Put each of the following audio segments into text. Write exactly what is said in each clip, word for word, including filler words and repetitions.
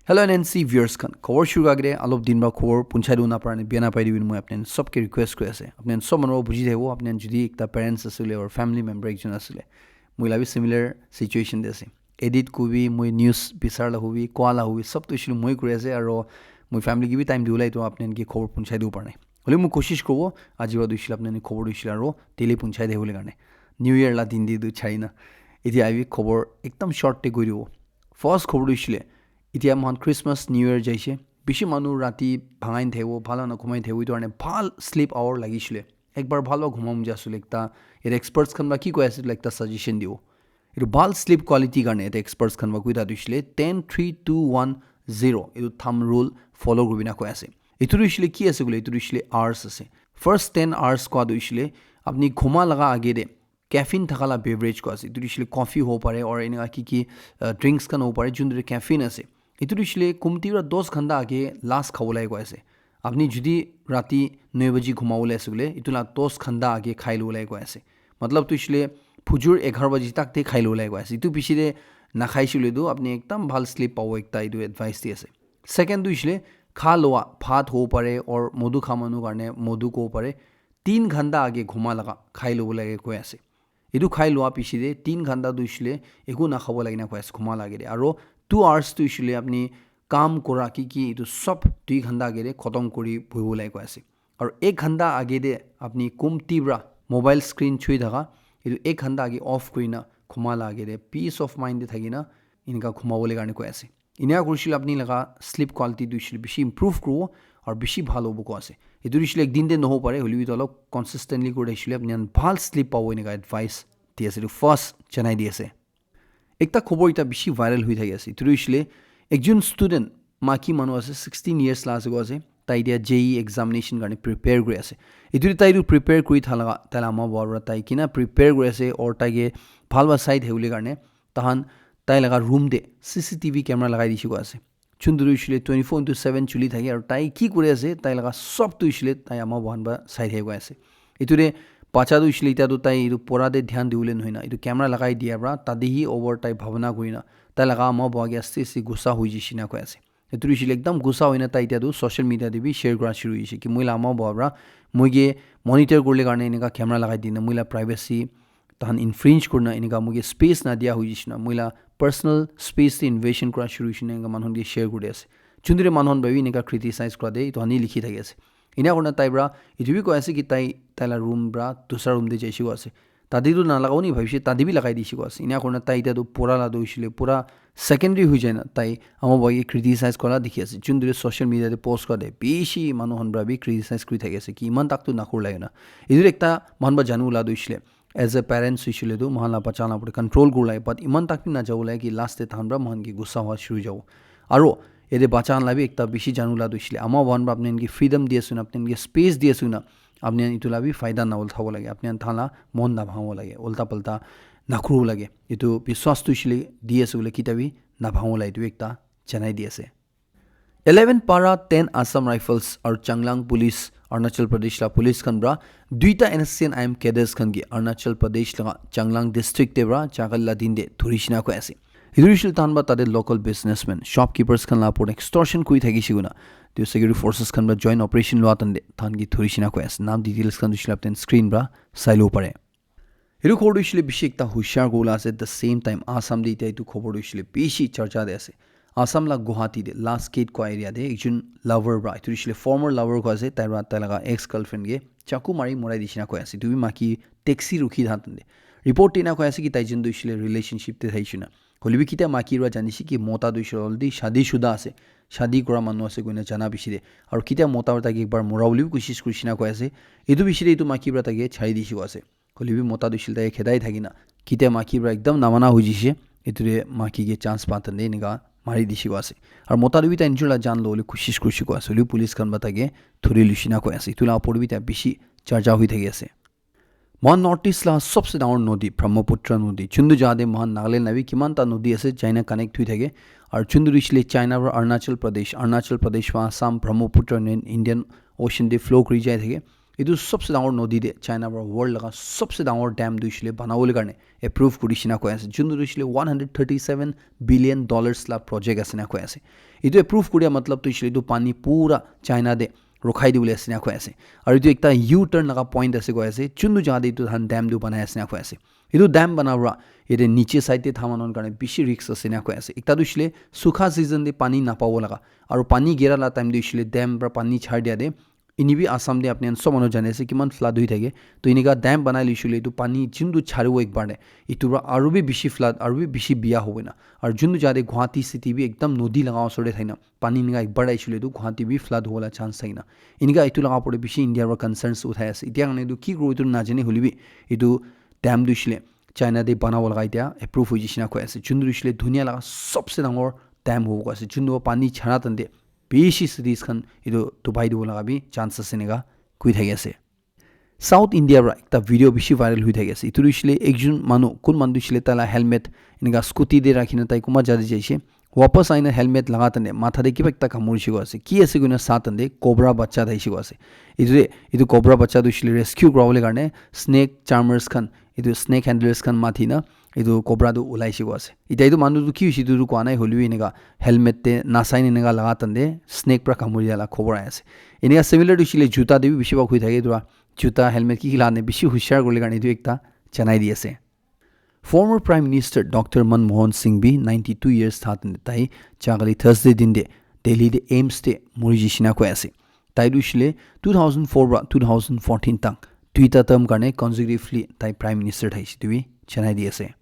Hello N N C viewers khan, khobor shuru agere alop din ba khobor punchai do na parne bia na pai dibi moi apnen sob ke request kuri ase. Apnen sob manu buji thaibo, apnen jodi ekta parents asile or family member ekjon asile, moi la bi similar situation de ase. Edit kubi, moi news bisar la hubi, kwa la hubi, sob to shuru moi kuri ase aro moi family ki bi time diulai to apnen ki khobor punchai do parne. Hole moi koshish kobo aji ba dushil apnen khobor dushil aro daily punchai de hole karne. New year la din di du chai na. Iti abi khobor ekdam short te kuri dibo. First khobor dushile, itia mohan Christmas, New Year jaise. Bishi manu rati bhangai thebo, bhala na khumai thebo, itu karne bhal sleep hour lagishile. Ekbar bhal ba khuma mujasule ekta, yate experts khan ba ki koi ase, like, ekta suggestion dibo. Itu bhal sleep quality karne yate experts khan ba koi ta dushile ten three two one zero. Itu thumb rule follow kuribina koi ase. Itu dushile ki ase kule, itu dushile hours ase. First ten hours kwa dushile, apni khuma laga age de caffeine thaka la beverage ko ase. Itu hoishe coffee hobo pare or eneka ki ki, uh, drinks khan hobo pare, jun tu caffeine ase. Itu hoishe kumti para dos ghanta age last khabo lage koi ase. Apni jodi rati nine baji ghuma bole ase bole, itu la dos ghanta age khai lobo lage koi ase. Matlab tu hoishe phujur eghar baji tak te khai lobo lage koi ase. Itu piche te na khai shile tu apni ekdam bhal sleep pabo, ekta itu advice di ase. Second tu hoishe kha lowa bhat hobo pare or modu kha manu karne modu ko pare, tin ghanta age ghuma laga khai lobo lage koi ase. Etu khai lowa piche te tin ghanta tu hoishe eku na khabo lage na koi ase ghuma lage de. Aro two hours tu hoishe apni kam kora ki ki etu sob dui ghanta age de khotom kuri bohibo lage koi ase. Aro ek ghanta age de apni kumti para mobile screen chui thaka etu ek ghanta age off kuri na ghuma lage de peace of mind de thaki na eneka ghuma bole karne koi ase. Enia kurishile apni laga sleep quality tu hoishe bishi improve kuribo aro bishi bhal hobo koi ase. Etu hoishe ek din te nohobo pare, hoilebi etu olop consistently kuri thakishile apni khan bhal sleep pabo eneka advice di ase. Etu first janai di ase. Ekta khobor ekta bishi viral hoi thaki ase. Etu hoishe ekjon student maki manu ase, sixteen years la ase koi ase. Tai dia J E E examination karne prepare kuri ase. Etu tai tu prepare kuri thalaga tai la ama baba para tai kina prepare kuri ase or tai ke bhal ba sai thakibole karne tahan tai laga room te C C T V camera lagai dishe koi ase. Chunduri hoishe twenty-four into seven chuli thake aro tai ki kuri ase, tai laga sob tu hoishe tai ama baba khan para sai thake koi ase. Etu te bacha tu hoishe etia tu tai etu pora te dhyan dibole nohoi na, etu camera lagai dia para tate hi over tai bhabana kuri na, tai laga ama baba ke aste aste gussa hoi jishe na koi ase. Etu hoishe ekdam gussa hoi na tai etia tu social media te bi share kura shuru hoishe ki moi la ama baba para moi ke monitor kuribole karne eneka camera lagai dina, moi la privacy tahan infringe kurina eneka moi ke space na dia hoi jishe na, moi la personal space te invasion kura shuru hoishe na eneka manu khan ke share kuri ase. Chunduri manu khan para bi eneka criticize kura de etu khan he likhi thaki ase. Enia kurina tai para etu bi koi ase ki tai tai la room para dusra room te jaishe koi ase. Tate tu na lagabo ni bhabishe, tate bi lagai dishe koi ase. Enia kurina tai etia tu pura la tu hoishe pura secondary hoi jai na tai ama baba ke criticize kura dikhi ase. Chunduri social media te post kura de bishi manu khan para bi criticize kuri thaki ase ki iman tak tu na kuri lage na. Etu ekta manu para janibo la tu hoishe as a parents hoishe tu moikhan la bacha khan la upor te control kuribo lage, but iman tak bi na jabo lage ki last te tahan para moikhan ke gussa hua shuru jabo. Aro yate bacha khan la bi ekta bishi janibo la tu hoishe ama baba khan para apni khan ke freedom di ase na, apni khan ke space di ase na, apni khan etu la bi faida na uthabo lage, apni khan tahan la mon na bhangibo lage, ulta palta na kuribo lage. Etu biswas tu hoishe di ase bole kitia bi na bhangibo lage, etu ekta janai di ase. Eleven para ten Assam Rifles aru Changlang Police, Arunachal Pradesh la police khan para duita N S C N I M cadres khan ke Arunachal Pradesh laga Changlang district te para jagal la din te dhuri shina koi ase. Etu hoishe tahan para tate local businessman, shopkeepers khan la upor extortion kuri thakishe koina, tu security forces khan para joint operation lua tan te tahan ke dhuri shina koi ase. Naam details khan tu hoishe apni screen para sai lobo pare. Etu khobor tu hoishe bishi ekta hushar kuribole ase. At the same time, Assam te etia etu khobor tu hoishe bishi charcha te ase. Assam la Guwahati te last gate koi area te ekjon lover para, etu hoishe former lover koi ase, tai para tai laga ex girlfriend ke chaku mari morai dishe na koi ase. Etu bi maki taxi rukhi thaka time te report dina koi ase ki tai jun tu hoishe relationship te thaishe na. Hoilebi kitia maki para janishe ki mota tu hoishe already shadi shuda ase, shadi kura manu ase koina jana bishi de. Aru kitia mota para tai ke ekbar mora bole bi koshish kurishe na koi ase. Etu bishi de etu maki para tai ke chari dishe koi ase. Hoilebi mota tu hoishe tai khedai thaki na kitia maki para ekdam namana hoi jishe, etu te maki ke chance pa tande enika mari dishe koi ase. Aru mota tu bi tai nijor la jan lobole koshish kurishe koi ase, hoilebi police khan para tai ke dhuri loishe na koi ase. Etu la upor te bi tai bishi charcha hoi thaki ase. Mohan North East la sobse dangor nodi Brahmaputra nodi, chuntu jaga te mohan Nagaland la bi kiman ta nodi ase, China connect hoi thake. Aru chuntu hoishe China para Arunachal Pradesh, Arunachal Pradesh para Assam, Brahmaputra ne Indian Ocean te flow kuri jai thake. Etu sobse dangor nodi te China para world laga sobse dangor dam tu hoishe le banabole karne approve kuri shina koi ase. Juntu tu hoishe le one hundred thirty seven billion dollars la project ase na koi ase. Etu approve kuria matlab tu hoishe le etu pani pura China te rokhai dibole ase na koi ase. Aru etu ekta U-turn laga point ase koi ase. Juntu jaga te etu khan dam tu banai ase na koi ase. Etu dam bana para yate niche side te thaman karne bishi risk ase na koi ase. Ekta tu hoishe le sukha season te pani napabo laga. Aru pani gera la time te hoishe le dam para pani chhar dia te ini bi Assam te apni khan sob manu jani ase kiman flood hoi thake. To inika dam banai le hoishe le etu pani juntu chharibo ekbar te, etu para aru bi bishi flood, aru bi bishi biya hobo na. Aru juntu jaga te Guwahati city bi ekdam nodi laga osor te thakina pani inika ekbar te ahishe le etu Guwahati bi flood hobo la chance thakina. Inika etu laga opor te bishi India para concerns uthai ase. Etia karne etu ki koribo etu najane hoile bi etu dam tu hoishe le China te banabo laga etia approve hoi jaise na koi ase. Juntu hoishe le dunia laga sobse dangor dam hobo koi ase. Juntu para pani chhara time te bishi cities khan etu dubai dibo laga bi chance ase enika koi thaki ase. South India para ekta video bishi viral hoi thaki ase. Etu tu hoishe le ekjon manu, kun manu tu hoishe le taila helmet enika scooty te rakhi na tai kunba jaga te jaise. Wapas aina helmet laga time te matha te kiba ekta kamuri she koi ase. Ki ase koina sa time te cobra bacha thai she koi ase. Etu te, etu cobra bacha tu hoishe le rescue kura bole karne snake charmers khan, etu snake handlers khan mathi na etu cobra tu ulai she koi ase. Etia etu manu tu ki hoishe etu tu koa nai hoile bi enika helmet te nasai na enika laga time te snake para kamuri dia la khobor ahi ase. Enika similar tu hoishe le juta te bi bishi bhag hoi thake etu para juta helmet ki ki laga ne bishi hushiar kuri bole karne etu ekta janai di ase. Former Prime Minister Doctor Manmohan Singh bi ninety two years tha time te tai jagali Thursday din te Delhi te AIIMS te muri jaise na koi ase. Tai tu hoishe le two thousand four para two thousand fourteen tak duita term karne consecutively tai Prime Minister thaise etu bi janai di ase.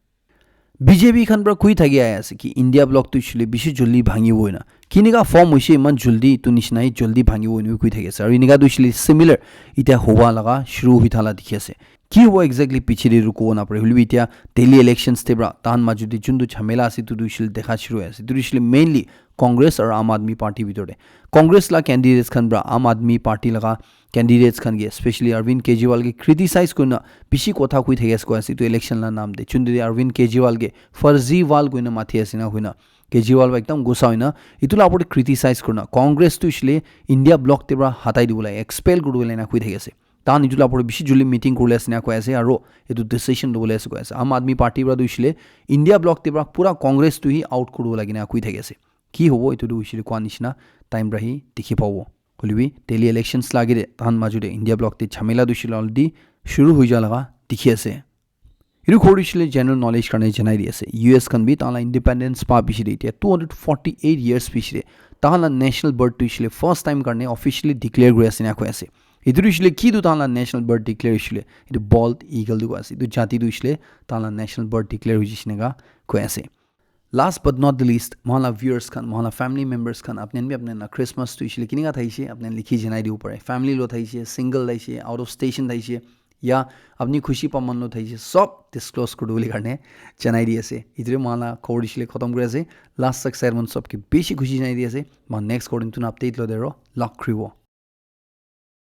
B J P khan para koi thaki ahi ase ki India bloc tu hoishe le bishi joldi bhangibo na. Kinika form hoishe iman joldi tu nishina hi joldi bhangibo na koi thaki ase. Aru enika tu hoishe le similar etia hoba laga shuru hoi thala dikhi ase. Ki hobo exactly piche te tu kobo napare. Hoile bi etia Delhi elections te para tahan maju te juntu jhamela ase etu tu hoishe le dekha shuru hoi ase. Etu tu hoishe le mainly Congress aru Aam Aadmi Party bitor te. Congress la candidates khan para Aam Aadmi Party laga candidates khan ke, especially Arvind Kejriwal ke criticize kurina bishi kotha koi thaki ase koi ase etu election la naam te. Juntu te Arvind Kejriwal ke Farziwal koina mathi ase na koina Kejriwal para ekdam gussa hoina etu la opor te criticize kurina Congress tu hoishe le India bloc te para hatai dibo lage, expel kuri dibo lage na koi thaki ase. Tahan etu la opor te bishi joldi meeting kuri bole ase na koi ase aru etu decision lobo le ase koi ase. Aam Aadmi Party para tu hoishe le India bloc te para pura Congress tu hi out kuri dibo lage na koi thaki ase. Ki hobo etu tu hoishe le koa nishina time para hi dikhi pabo. Hoile bi Delhi elections la age te tahan maju te India bloc te jhamela tu hoishe le already shuru hoi ja laga dikhi ase. Etu khori hoishe le general knowledge karne janai di ase. U S khan bi tahan la independence pa piche te etia two hundred forty eight years piche te tahan la national bird tu hoishe le first time karne officially declare kuri ase na koi ase. Etu tu hoishe le ki tu tahan la national bird declare hoishe le etu bald eagle tu koi ase. Etu jati tu hoishe le tahan la national bird declare hoi jaise enika koi ase. Last but not the least, mohan la viewers khan, mohan la family members khan, apni khan bi apni khan la Christmas tu hoishe le kinika thaise, apni khan likhi janai dibo pare. Family lo thaise, single thaise, out of station thaise, ya apni khushi pa man lo thaise, sob disclose kuri dibo le karne janai di ase. Etu te mohan la khobor hoishe le khatam kuri ase. Last tak sair mon sob ke bishi khushi janai di ase. Mohan next khobor te notun update lo de aro log kuri bo.